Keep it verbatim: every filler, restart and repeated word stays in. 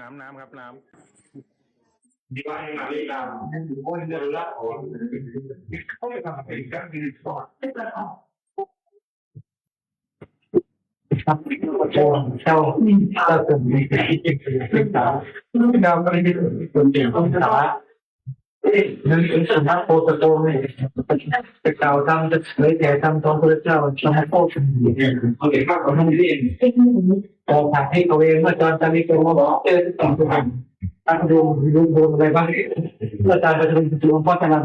น้ำน้ำครับน้ำ หนังสือสำนักโพธิ์ตรงเนี่ยไปกล่าวธรรมจะเผยแผ่ธรรมของพระเจ้าธรรมโพธิ์เขาเห็นมากกว่าท่านเรียนออกจากให้เขาเองเมื่อตอนตอนนี้ก็มาบอกเจอต่างคนต่างดวงดวงดวงอะไรบ้างเมื่อตอนประชุมหลวงพ่อจรัญ